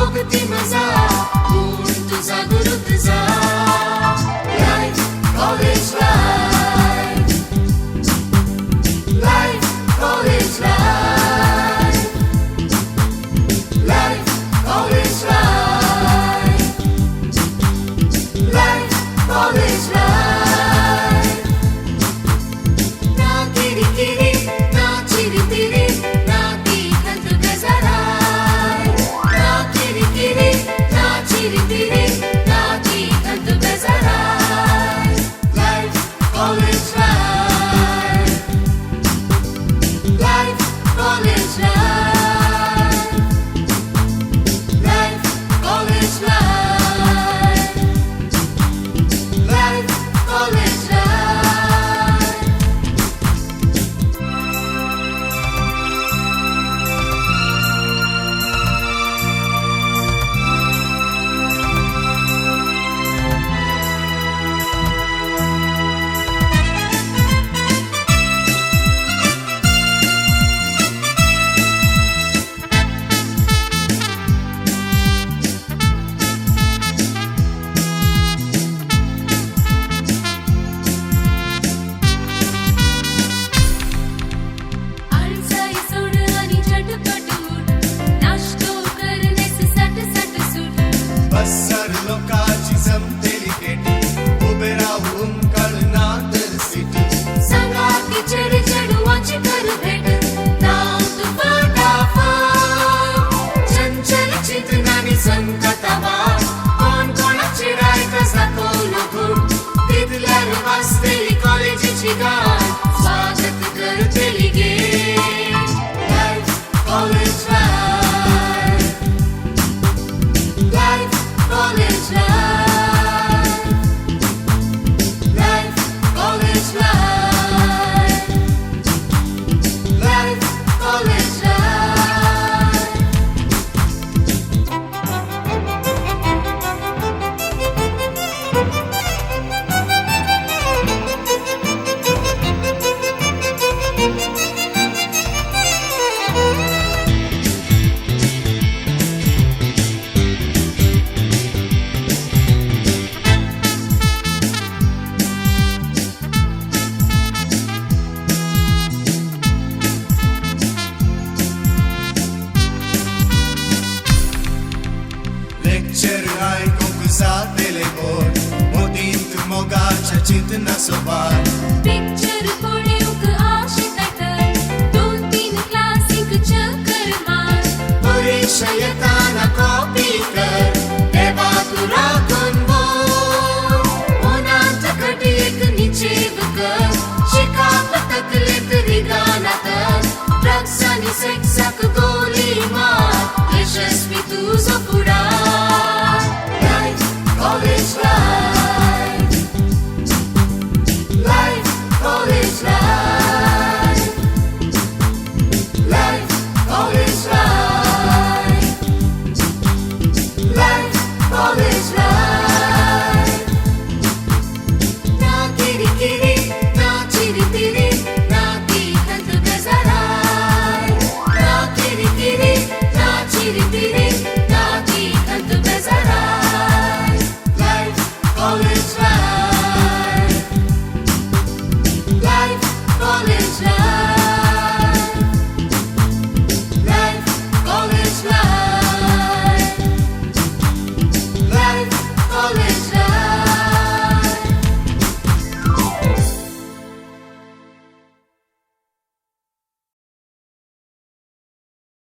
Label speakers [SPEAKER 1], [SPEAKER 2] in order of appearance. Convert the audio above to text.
[SPEAKER 1] सोबती मजा, पूण तूं जागृत जा. Life college life, life college life, life college life, life college life. ना किरिकिरी, ना चिरितिरी, ना ती खंत बेजाराय. ना किरिकिरी, ना चिरितिरी, ना ती खंत बेजाराय. Life college life, life college life, life college life, life college life.
[SPEAKER 2] आळसाय सोड आणि झटपट उठ, नाश्तो कर नेस सट सट सूट.
[SPEAKER 3] बस्सर लोकांची जमतेली केटी, उबे रावून कळना तर सिटी.
[SPEAKER 1] सांगा की चेडे चेडवाची कर भेट, नाव तू फटाफट. चंचल चिंतनानी संकटावार, कोण कोणाक चिडायता जातलो घूट. तितल्यार वाजतली कॉलेजीची गाय, स्वागत करतली गे. Life college life, life college life, life college life, life college life.
[SPEAKER 3] Lecture आयकूंक जातेले बोर, मोदींत मोगाच्या चिंतना सोबार.
[SPEAKER 2] पिक्चर पळोवंक आशेताय तर दोन तीन क्लासींक चक्कर मार.
[SPEAKER 1] परीक्षा येताना कॉपी कर, देवा तूं राखून बोल. मनांत घटयेक निचेव कर, शिकाप तकलेंत रिगाना तर. ड्रग्स आनी सेक्साक गोली मार, यशस्वी तुजो फुडार.